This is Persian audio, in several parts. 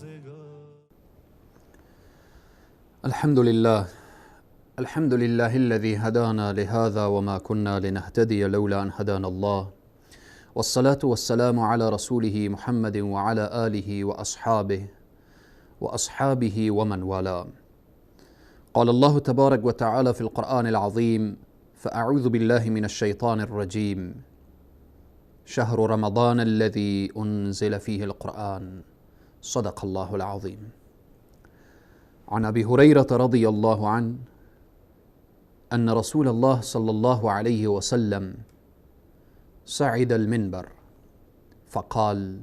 روزگار. الحمد لله، الحمد لله الذي هدانا لهذا وما كنا لنهتدي لولا أن هدانا الله، والصلاة والسلام على رسوله محمد وعلى آله وأصحابه ومن والاه. قال الله تبارك وتعالى في القرآن العظيم: فأعوذ بالله من الشيطان الرجيم، شهر رمضان الذي أنزل فيه القرآن، صدق الله العظيم. عن أبي هريرة رضي الله عنه أن رسول الله صلى الله عليه وسلم صعد المنبر فقال: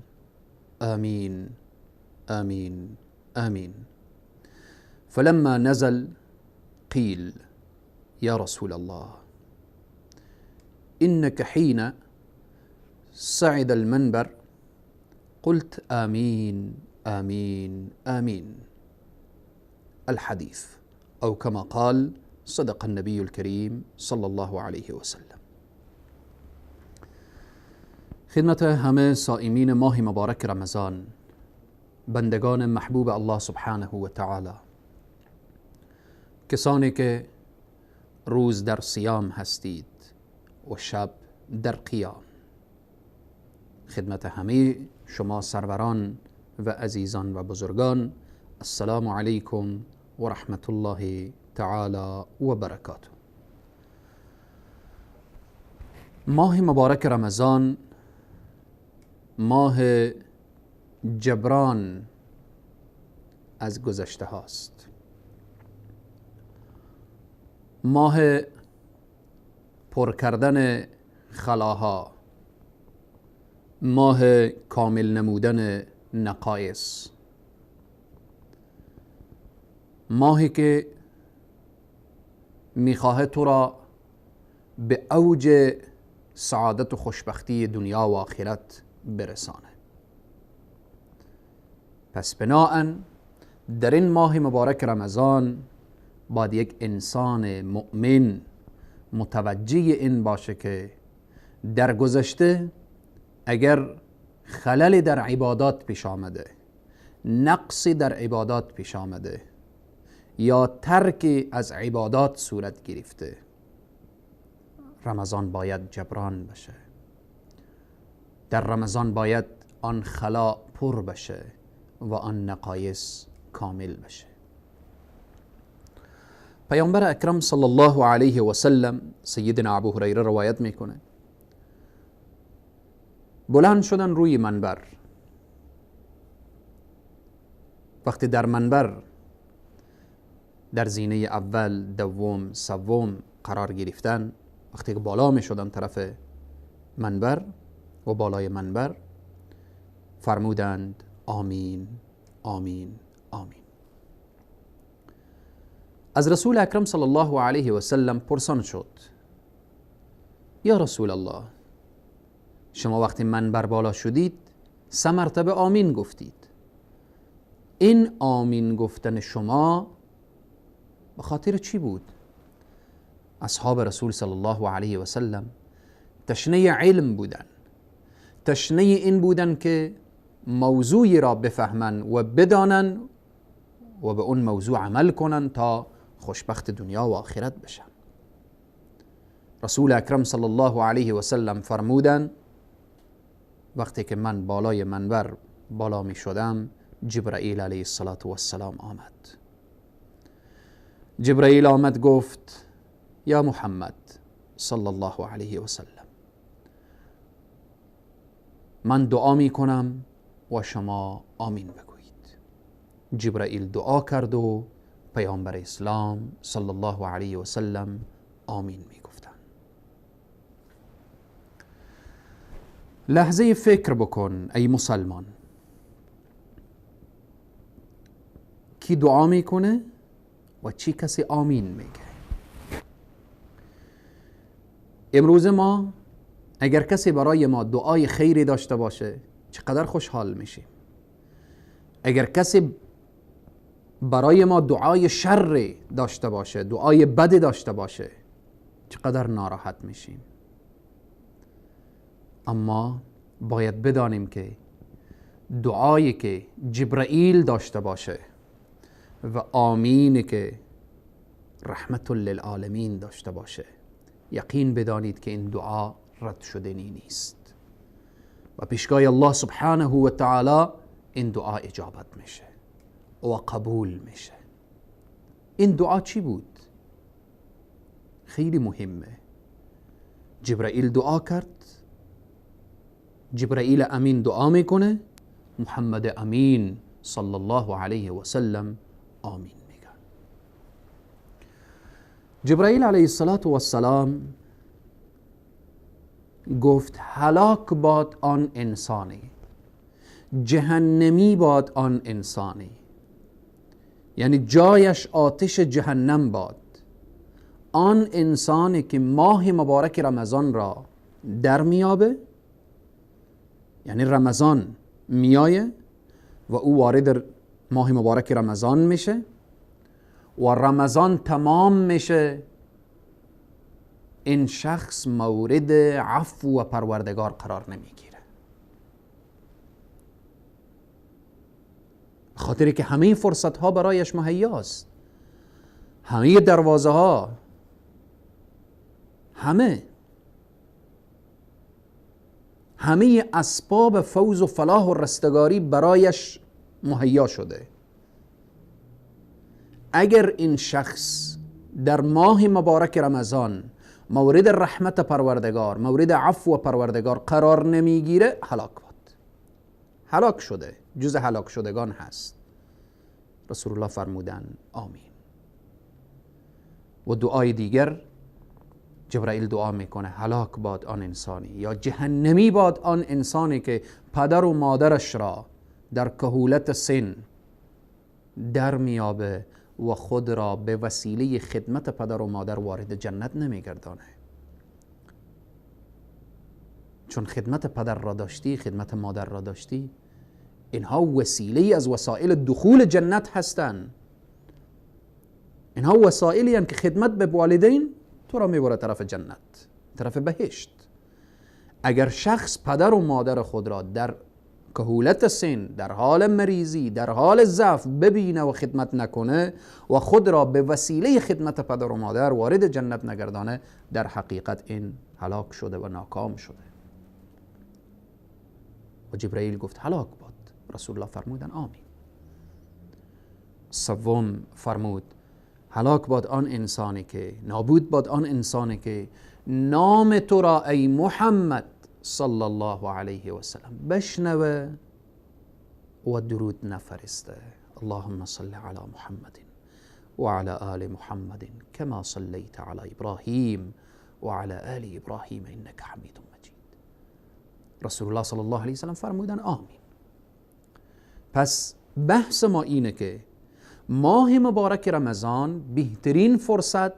آمين آمين آمين. فلما نزل قيل: يا رسول الله، إنك حين صعد المنبر قلت آمين آمين آمين. الحديث، أو كما قال صدق النبي الكريم صلى الله عليه وسلم. خدمت همه صائمین ماه مبارک رمضان، بندگان محبوب الله سبحانه و تعالی، کسانی که روز در صیام هستید و شب در قیام، خدمت همه شما سروران و عزیزان و بزرگان، السلام علیکم و رحمت الله تعالی و برکاته. ماه مبارک رمضان ماه جبران از گذشته هاست، ماه پر کردن خلاها، ماه کامل نمودن نقایص، ماهی که میخواهد تو را به اوج سعادت و خوشبختی دنیا و آخرت برسانه. پس بناءً در این ماه مبارک رمضان باید یک انسان مؤمن متوجه این باشه که در گذشته اگر خلل در عبادات پیش آمده، نقصی در عبادات پیش آمده یا ترک از عبادات صورت گرفته، رمضان باید جبران بشه. در رمضان باید آن خلا پر بشه و آن نقایص کامل بشه. پیامبر اکرم صلی الله علیه و سلم، سیدنا ابو هریره روایت میکنه، بلند شدن روی منبر. وقتی در منبر در زینه اول، دوم، سوم قرار گرفتن، وقتی که بالا می شدن طرف منبر و بالای منبر، فرمودند آمین آمین آمین. از رسول اکرم صلی الله علیه و سلم پرسان شد: یا رسول الله، شما وقتی منبر بالا شدید 3 مرتبه آمین گفتید، این آمین گفتن شما به خاطر چی بود؟ اصحاب رسول صلی الله علیه و سلم تشنه علم بودن، تشنه این بودن که موضوعی را بفهمن و بدانن و به اون موضوع عمل کنن تا خوشبخت دنیا و آخرت بشن. رسول اکرم صلی الله علیه و سلم فرمودن وقتی که من بالای منبر بالا می شدم، جبرائیل علیه السلام آمد. جبرائیل آمد گفت: یا محمد صلی الله علیه و سلم، من دعا می کنم و شما آمین بگویید. جبرائیل دعا کرد و پیامبر اسلام صلی الله علیه و سلم آمین می گفتن. لحظه فکر بکن ای مسلمان، کی دعا میکنه و چی کسی آمین میگه؟ امروز ما اگر کسی برای ما دعای خیری داشته باشه چقدر خوشحال میشیم، اگر کسی برای ما دعای شر داشته باشه، دعای بد داشته باشه، چقدر ناراحت میشیم. اما باید بدانیم که دعایی که جبرئیل داشته باشه و آمینی که رحمت للعالمین داشته باشه، یقین بدانید که این دعا رد شدنی نیست و پیشگاه الله سبحانه و تعالی این دعا اجابت میشه و قبول میشه. این دعا چی بود؟ خیلی مهمه. جبرئیل دعا کرد، جبرئیل امین دعا میکنه، محمد امین صلی الله علیه و سلم آمین میگه. جبرئیل علیه السلام گفت هلاک باد آن انسانی، جهنمی باد آن انسانی، یعنی جایش آتش جهنم باد، آن انسانی که ماه مبارک رمضان را در میابه، یعنی رمضان میایه و او وارد ماه مبارک رمضان میشه و رمضان تمام میشه، این شخص مورد عفو و پروردگار قرار نمیگیره، خاطری که همه فرصت ها برایش مهیاست، همه دروازه ها، همه اسباب فوز و فلاح و رستگاری برایش مهیا شده. اگر این شخص در ماه مبارک رمضان مورد رحمت پروردگار، مورد عفو پروردگار قرار نمیگیره، هلاک باد، هلاک شده، جز هلاک شدگان هست. رسول الله فرمودن آمین. و دعای دیگر جبرائیل دعا میکنه هلاک باد آن انسانی یا جهنمی باد آن انسانی که پدر و مادرش را در کهولت سن در میابه و خود را به وسیله خدمت پدر و مادر وارد جنت نمیگردانه. چون خدمت پدر را داشتی، خدمت مادر را داشتی، اینها وسیله از وسایل دخول جنت هستند. اینها وسایلی هستند که خدمت به والدین تو را میبره طرف جنت، طرف بهشت. اگر شخص پدر و مادر خود را در کهولت سن، در حال مریضی، در حال ضعف ببینه و خدمت نکنه و خود را به وسیله خدمت پدر و مادر وارد جنت نگردانه، در حقیقت این هلاک شده و ناکام شده. و جبرئیل گفت هلاک باد. رسول الله فرمودن آمین. سوم فرمود هلاک باد آن انسانی که، نابود باد آن انسانی که نام تو را ای محمد صلی الله علیه و سلم بشنوه و درود نفرسته. اللهم صل علی محمد و علی آل محمد کما صلیت علی ابراهیم و علی آل ابراهیم انک حمید مجید. رسول الله صلی الله علیه و سلم فرمودن آمین. پس بحث ما اینه که ماه مبارک رمضان بهترین فرصت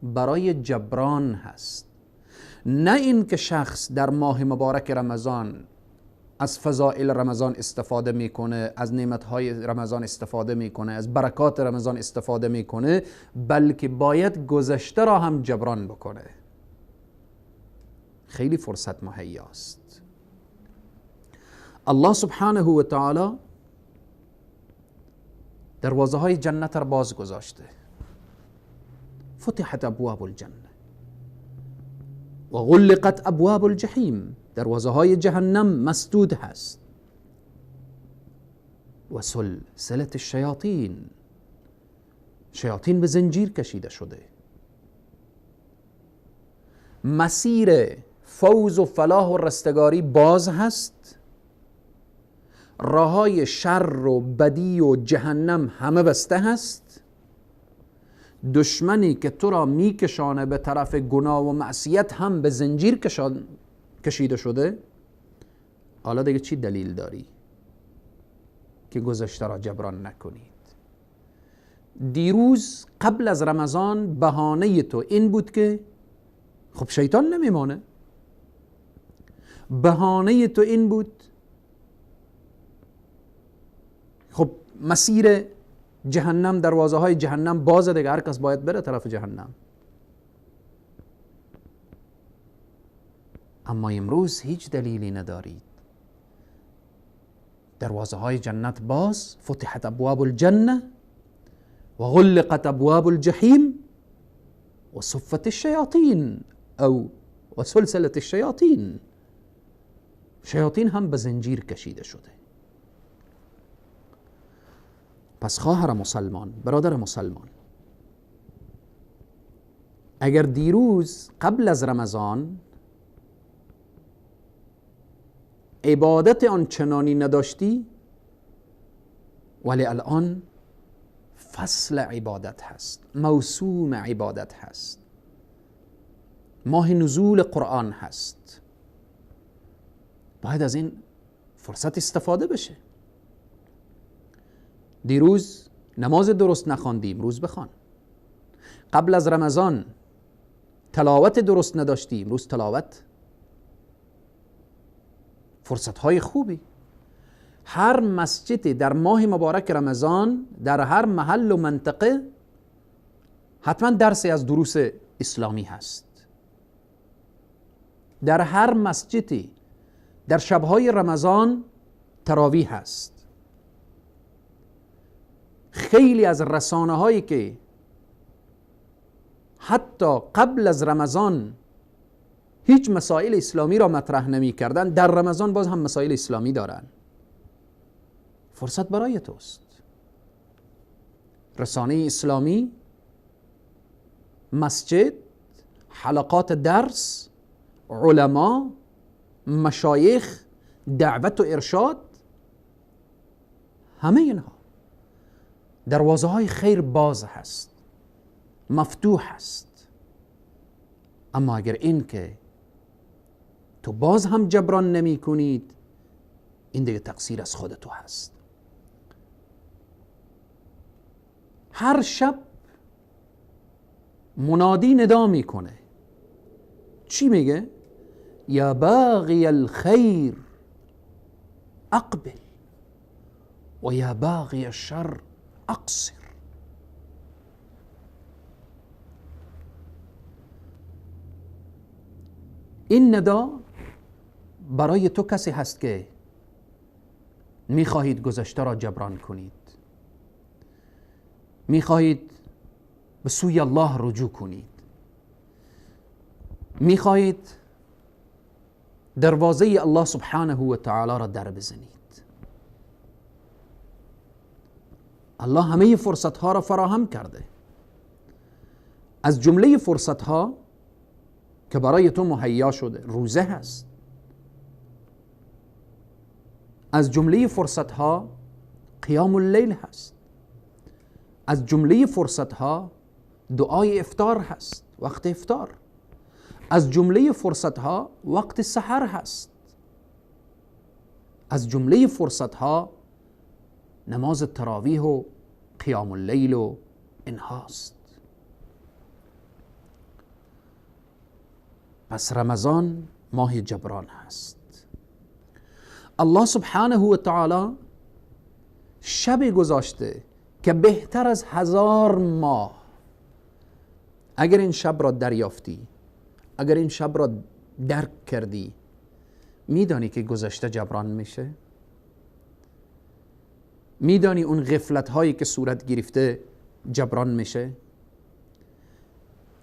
برای جبران هست. نه این که شخص در ماه مبارک رمضان از فضائل رمضان استفاده میکنه، از نعمتهای رمضان استفاده میکنه، از برکات رمضان استفاده میکنه، بلکه باید گذشته را هم جبران بکنه. خیلی فرصت مهیاست. الله سبحانه و تعالی دروازه های جنت را باز گذاشته. فتحت ابواب الجنه و غلقت ابواب الجحیم. دروازه های جهنم مسدود هست. و سلسله الشیاطین، شیاطین به زنجیر کشیده شده. مسیر فوز و فلاح و رستگاری باز هست. راههای شر و بدی و جهنم همه بسته هست. دشمنی که تو را میکشانه به طرف گناه و معصیت هم به زنجیر کشیده شده. حالا دیگه چی دلیل داری که گذشته را جبران نکنید؟ دیروز قبل از رمضان بهانه تو این بود که خب شیطان نمیمانه. بهانه تو این بود خب مسیر جهنم، دروازه های جهنم بازه دیگه، هر کس باید بره طرف جهنم. اما امروز هیچ دلیلی ندارید دروازه های جنت باز، فتحت ابواب الجنه و غلقت ابواب الجحیم و صفت الشیاطین او و سلسله الشیاطین. شیاطین هم به زنجیر کشیده شده. پس خواهر مسلمان، برادر مسلمان، اگر دیروز قبل از رمضان عبادت آنچنانی نداشتی، ولی الان فصل عبادت هست، موسوم عبادت هست، ماه نزول قرآن هست، باید از این فرصت استفاده بشه. دیروز نماز درست نخواندی، امروز بخوان. قبل از رمضان تلاوت درست نداشتی، امروز تلاوت. فرصت های خوبی. هر مسجدی در ماه مبارک رمضان در هر محل و منطقه حتما درسی از دروس اسلامی هست. در هر مسجدی در شبهای رمضان تراویح هست. خیلی از رسانه هایی که حتی قبل از رمضان هیچ مسائل اسلامی را مطرح نمی کردن، در رمضان باز هم مسائل اسلامی دارن. فرصت برای توست. رسانه اسلامی، مسجد، حلقات درس، علما، مشایخ، دعوت و ارشاد، همه اینها دروازه های خیر باز هست، مفتوح هست. اما اگر این که تو باز هم جبران نمی کنید، این دیگه تقصیر از خود تو هست. هر شب منادی ندا میکنه. چی میگه؟ یا باغی الخیر اقبل و یا باغی الشر اقصر. این ندا برای تو کسی هست که میخواهید گذشته را جبران کنید، میخواهید به سوی الله رجوع کنید، میخواهید دروازه الله سبحانه و تعالی را در بزنید. الله همه فرصت ها را فراهم کرده. از جمله فرصت ها که برای تو مهیا شده روزه هست. از جمله فرصت ها قیام اللیل هست. از جمله فرصت ها دعای افطار هست، وقت افطار. از جمله فرصت ها وقت سحر هست. از جمله فرصت ها نماز تراویح و قیام اللیل و اینهاست. پس رمضان ماه جبران هست. الله سبحانه و تعالی شب گذاشته که بهتر از 1000 ماه. اگر این شب را دریافتی، اگر این شب را درک کردی، میدانی که گذشته جبران میشه؟ میدانی اون غفلت هایی که صورت گرفته جبران میشه؟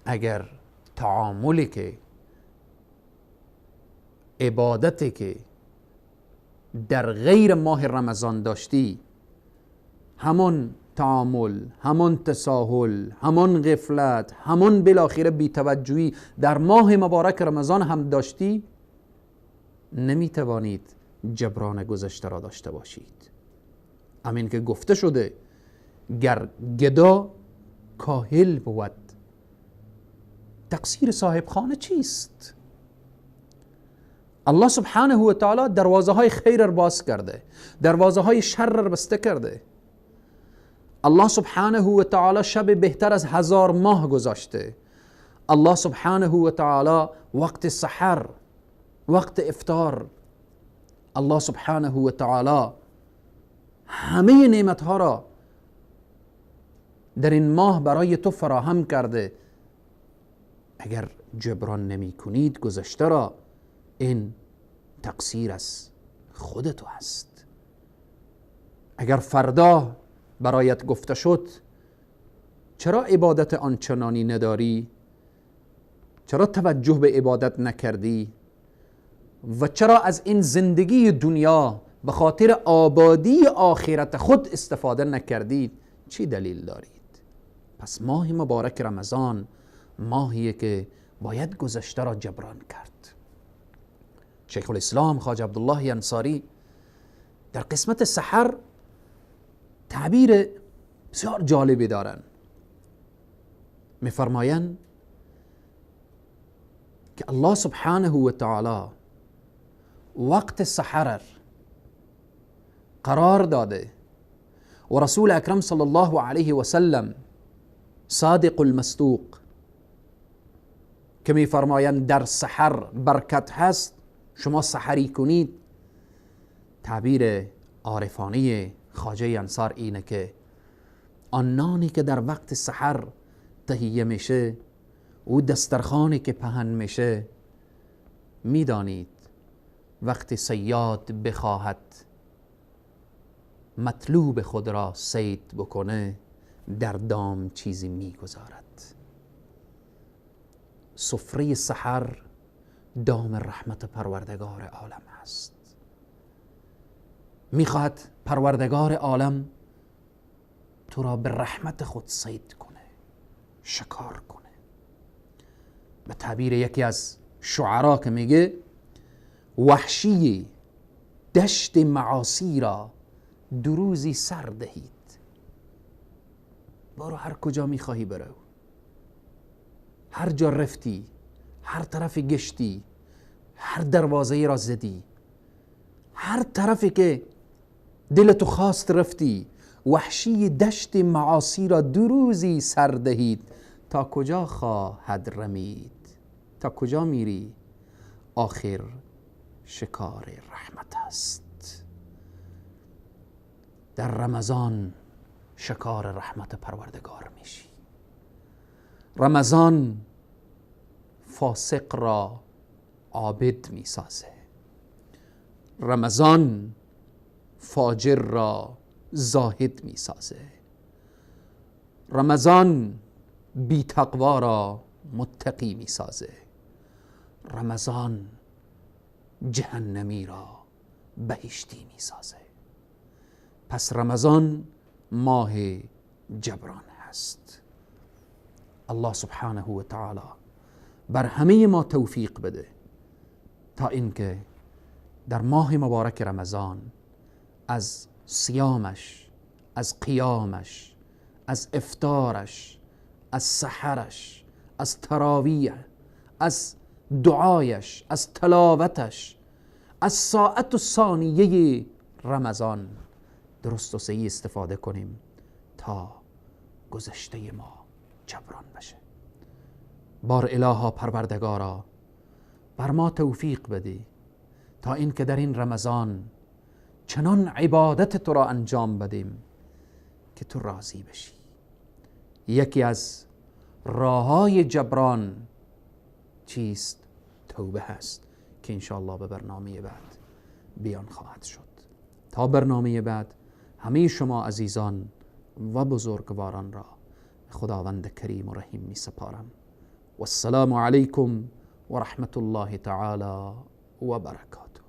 اگر تعاملی که، عبادتی که در غیر ماه رمضان داشتی، همان تعامل، همان تساهل، همان غفلت، همان بالاخره بی‌توجهی در ماه مبارک رمضان هم داشتی، نمیتوانید جبران گذشته را داشته باشید. همین که گفته شده گر گدا کاهل بود، تقصیر صاحب خانه چیست؟ الله سبحانه و تعالی دروازه های خیر را باز کرده، دروازه های شر را بسته کرده. الله سبحانه و تعالی شب بهتر از 1000 ماه گذاشته. الله سبحانه و تعالی وقت سحر، وقت افطار، الله سبحانه و تعالی همه نعمت ها را در این ماه برای تو فراهم کرده. اگر جبران نمی کنید گذشته را، این تقصیر از خود تو هست. اگر فردا برایت گفته شد چرا عبادت آنچنانی نداری، چرا توجه به عبادت نکردی و چرا از این زندگی دنیا به خاطر آبادی آخرت خود استفاده نکردید، چی دلیل دارید؟ پس ماه مبارک رمضان ماهیه که باید گذشته را جبران کرد. شیخ الاسلام خواجه عبدالله انصاری در قسمت سحر تعبیر بسیار جالبی دارن. میفرمایند که الله سبحانه و تعالی وقت سحر قرار داده و رسول اکرم صلی الله علیه و سلم صادق المصدوق که میفرمایند در سحر برکت هست، شما سحری کنید. تعبیر عارفانه خواجه انصار اینه که آن نانی که در وقت سحر تهیه میشه، او دسترخوانی که پهن میشه، میدانید وقتی صیاد بخواهد مطلوب خود را صید بکنه، در دام چیزی میگذارد. سفره سحر دام رحمت پروردگار عالم است. میخواهد پروردگار عالم تو را به رحمت خود صید کنه، شکار کنه. به تعبیر یکی از شعرا که میگه وحشی دشت معاصی را دو روزی سر دهید. برو هر کجا میخواهی برو، هر جا رفتی، هر طرف گشتی، هر دروازه را زدی، هر طرفی که دل تو خواست رفتی، وحشی دشت معاصی را دو روزی سر دهید. تا کجا خواهد رمید؟ تا کجا میری؟ آخر شکار رحمت است. در رمضان شکار رحمت پروردگار میشی. رمضان فاسق را عابد میسازه، رمضان فاجر را زاهد میسازه، رمضان بی تقوا را متقی میسازه، رمضان جهنمی را بهشتی میسازه. پس رمضان ماه جبران هست. الله سبحانه و تعالی بر همه ما توفیق بده تا اینکه در ماه مبارک رمضان از صیامش، از قیامش، از افطارش، از سحرش، از تراویح، از دعایش، از تلاوتش، از ساعت و ثانیه رمضان درست و صحیح استفاده کنیم تا گذشته ما جبران بشه. بار الها پروردگارا بر ما توفیق بدی تا اینکه در این رمضان چنان عبادت تو را انجام بدیم که تو راضی بشی. یکی از راههای جبران چیست؟ توبه هست که انشاءالله به برنامه بعد بیان خواهد شد. تا برنامه بعد همه شما عزیزان و بزرگواران را خداوند کریم و رحیم می سپارم. والسلام علیکم و رحمت الله تعالی و برکاته.